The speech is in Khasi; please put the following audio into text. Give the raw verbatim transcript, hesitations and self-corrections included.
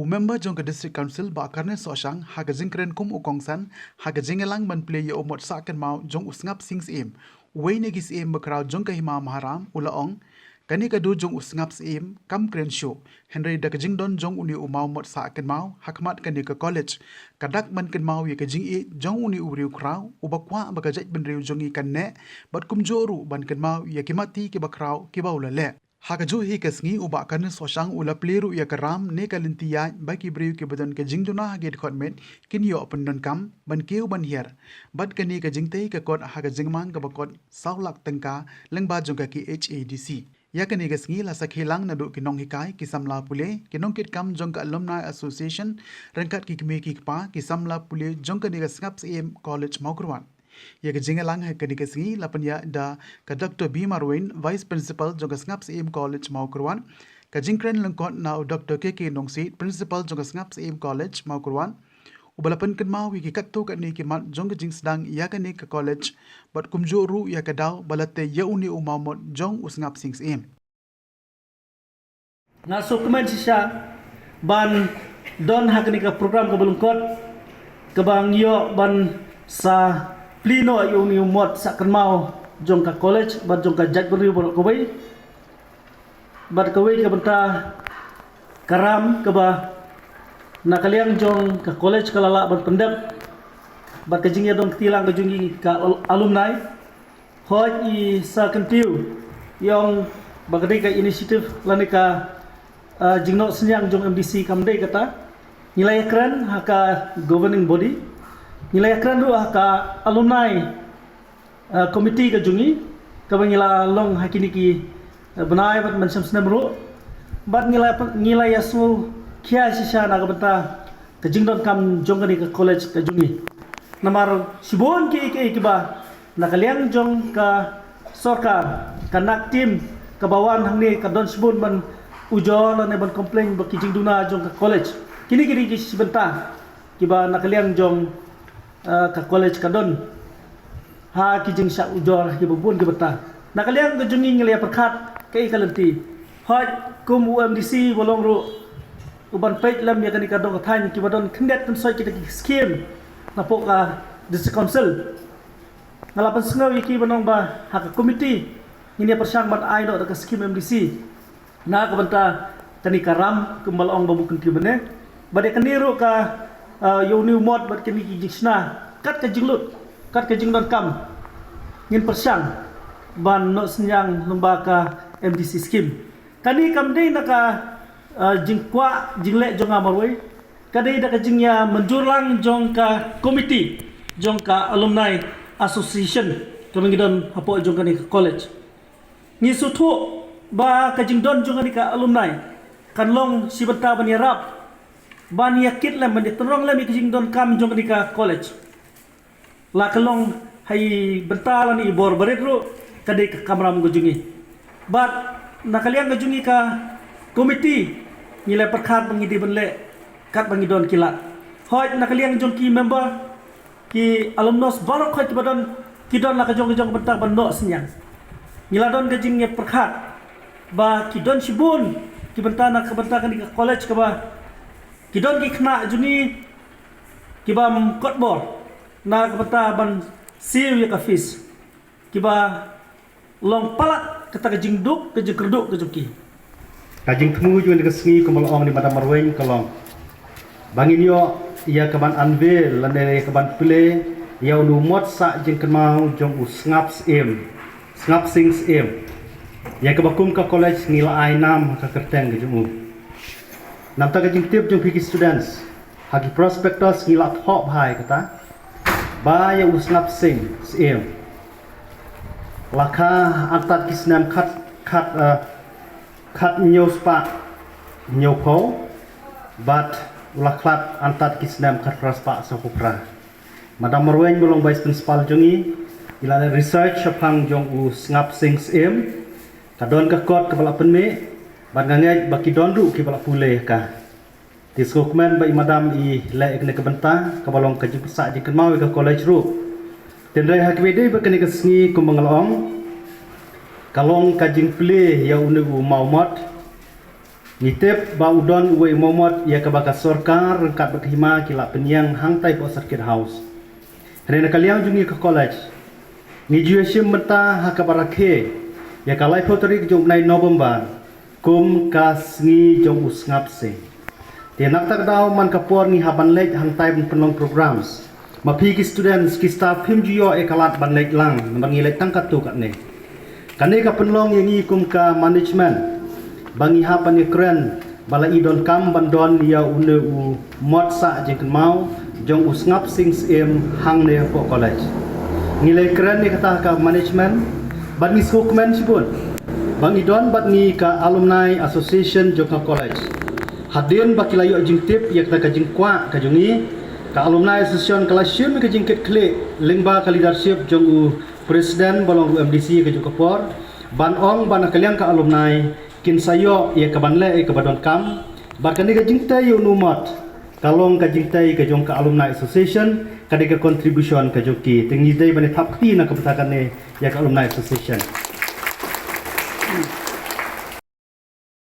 U member jong ka District Council Bah Karne Sohshang ha ka jingkren kum u kongsan ha ka jingïalang ban plie ïa u mot sah kynmaw jong u Sngap Sing Syiem, uwei na ki syiem bakhraw jong ka Hima Maharam, u la ong, kane ka dur jong u Sngap Syiem kam kren shuh, hynrei da ka jingdon jong une u maw mot sah kynmaw ha khmat kane ka college, ka dak ban kynmaw ïa ka jingïeit jong une u briew khraw uba kwah ba ka jaitbynriew jong ngi kan neh, bad kumjuh ruh ban kynmaw ïa ki matti kiba khraw kiba u la leh. Ha kajuh hi ka sngi u Bah Karne Sohshang u la plie ruh ïa ka ram ne ka lynti ïaid ba ki briew kiba don ka jingduna ha ki dkhot met kin ïoh pyndonkam ban kiew ban hiar bad kane ka jingtei ka kot ha ka jingmang kaba kot saw lak tyngka lyngba jong ka K H A D C. Ïa kane ka sngi la sakhi lang naduh ki nonghikai, ki samla pule, ki nongkitkam jong ka Alumni Association, ryngkat ki kmie ki kpa, ki samla pule jong kane ka Sngap Syiem College Mawkyrwat. Ïa ka jingïalang ha kane ka sngi la pynïaid da ka Doctor B Marwein, Vice Principal jong ka Sngap Syiem College Mawkyrwat, ka jingkren lyngkot na u Doctor K K Nongsiej, Principal jong ka Sngap Syiem College Mawkyrwat, uba la pynkynmaw ïa ki katto katne ki mat jong ka jingsdang ïa kane ka college, bad kumjuh ruh ïa ka daw ba la tei ïa une u maw mot jong u Sngap Sing Syiem. Nga sngewkmen shisha ban don ha kane ka program kaba lyngkot, kaba ngi ïoh ban sa plie noh ïa une u mot sah kynmaw jong ka college bad jong ka jaitbynriew baroh kawei. Bad kawei ka bynta ka ram kaba na ka liang jong ka college ka la lah ban pyndep bad ka jingïadon kti lang ka jong ngi ka al-, alumni. Hooid, i sa kyntiew, i ong ba ka dei ka initiative lane ka, ah, jingnoh synñiang jong M D C, kam dei kata. Ngi la ïakren ha ka governing body, ngi la ïakren ruh ha ka alumni, ah, committee ka jong ngi, kaba ngi la long ha kine ki, ah, bnai bad mynshem snem ruh. Bad ngi la, ngi la ïasngewkhia shisha na ka bynta ka jingdonkam jong kane ka college ka jong ngi. Namar shibun kiei kiei kiba na ka liang jong ka sorkar, ka NAC team kaba wan hangne ka don shibun ban ujor lane ban complain ba ki jingduna jong ka college. Kine ki dei ki shi bynta kiba na ka liang jong, eh, ka college ka don ha ki jingshah ujor kiba bun ki bynta. Na ka liang ka jong ngi, ngi la ïa pyrkhat kaei ka lynti. Hooid, kum u M D C ba long ruh u ban peit lem ïa kane ka dong ka thaiñ, kiba don khyndiat khynsoit kita ki skim napoh ka District Council. Nga la pynsngew ïa ki ban ong ba ha ka committee ngin ïa pyrshang ban ai noh da ka skim M D C na ka bynta kane ka ram, kumba la ong ba bun kyntiew mynne. Bad ïa kane ruh ka, ah, ïa une u mot bad kine ki jingshna, kat ka jinglut, kat ka jingdonkam, ngin pyrshang ban noh synñiang lyngba ka M D C skim. Kane kam dei na ka, ah, jingkwah jingleh jong nga marwei, ka dei da ka jingïamynjur lang jong ka committee jong ka Alumni Association kaba ngi don hapoh jong kane ka college. Ngi sngewthuh ba ka jingdon jong kane ka alumni kan long shi bynta ban ïarap, ban ïakit lem, ban ïatynrong lem ïa ka jingdonkam jong kane ka college. La ka long ha i bynta lane i bor barit ruh, ka dei ka kamram ka jong ngi. Bad na ka liang ka jong ngi ka committee, ngi la pyrkhat ba ngi dei ban leh katba ngi don ki lad. Hooid, na ka liang jong ki member, ki alumnus baroh khoit kiba don, ki don la ka jong ka jong ka bynta ban noh synñiang. Ngi la don ka jingïapyrkhat ba ki don shibun ki bynta na ka bynta kane ka college kaba ki don ki khynnah jong ngi ki bym kot bor na ka bynta ban siew ïa ka fees, kiba long palat kata ka jingduk, ka jingkyrduh ka jong ki. Ka jingthmu jong kane ka sngi, kumba la ong da i Madam Marwein, ka long ba ngin ïoh ïa ka ban unveil lane ïa ka ban plie ïa une u mot sah jingkynmaw jong u Sngap Syiem, Sngap Sing Syiem, ïa kaba kum ka college ngi la ai nam ha ka kyrteng ka jong u. Namar ka jingtip jong phi ki students, ha ki prospectus ngi la thoh bha ïa kata ba ïa u Sngap Sing Syiem la kha antad ki snem khat, khat, eh, khat hynñiew spah hynñiew phew, bad u la khlad antad ki snem khat phra spah saw phew phra. Madam Marwein ba long Vice Principal jong ngi, i la leh research shaphang jong u Sngap Sing Syiem, ka don ka kot kaba la pynmih, bad nga ngeit ba ki don ruh kiba la pule ïa ka. Te sngewkmen ba i Madam i leh ïa kane ka bynta kaba long ka jingpynsah jingkynmaw ïa ka college ruh. Hynrei ha kaba ïadei bad kane ka sngi, kumba nga la ong, ka long ka jingplie ïa une u mawmot Ngi tip ba u don uwei u mawmot ïa kaba ka sorkar ryngkat bad ka hima ki la pynïeng hangtai hapoh Circuit House. Hynrei na ka liang jong ngi ka college, ngi ju ïashim bynta ha kaba rakhe ïa ka laiphew tarik jong u bnai November kum ka sngi jong u sngap sing. Te na kata ka daw man ka por ngi hap ban leit hangtai ban pynlong programs, ma phi ki students ki staff phim ju ïoh ïa ka lad ban leit lang namar ngi leit tang katto katne. Kane ka pynlong ïa ngi kum ka management ba ngi hap ban ïakren ba la i donkam ban don ïa une u mot sah jingkynmaw jong u sngap sing syiem hangne hapoh college. Ngi la ïakren ïa kata ka management bad ngi sngewkmen shibun ba ngi don bad ngi ka alumni association jong ka college. Hadien ba ki la ïoh jingtip ïa kata ka jingkwah ka jong ngi, ka alumni association ka la shim ïa ka jingkitkhlieh lyngba ka leadership jong u president ba long u M D C ka jong ka por, ban ong ba na ka liang ka alumni kin sa ïoh ïa ka ban leh ïa ka ba donkam. Bad kane ka jingtei ïa une u mot ka long ka jingtei ka jong ka alumni association, ka dei ka contribution ka jong ki. Te ngi dei ban ïa thap kti na ka bynta kane ïa ka alumni association.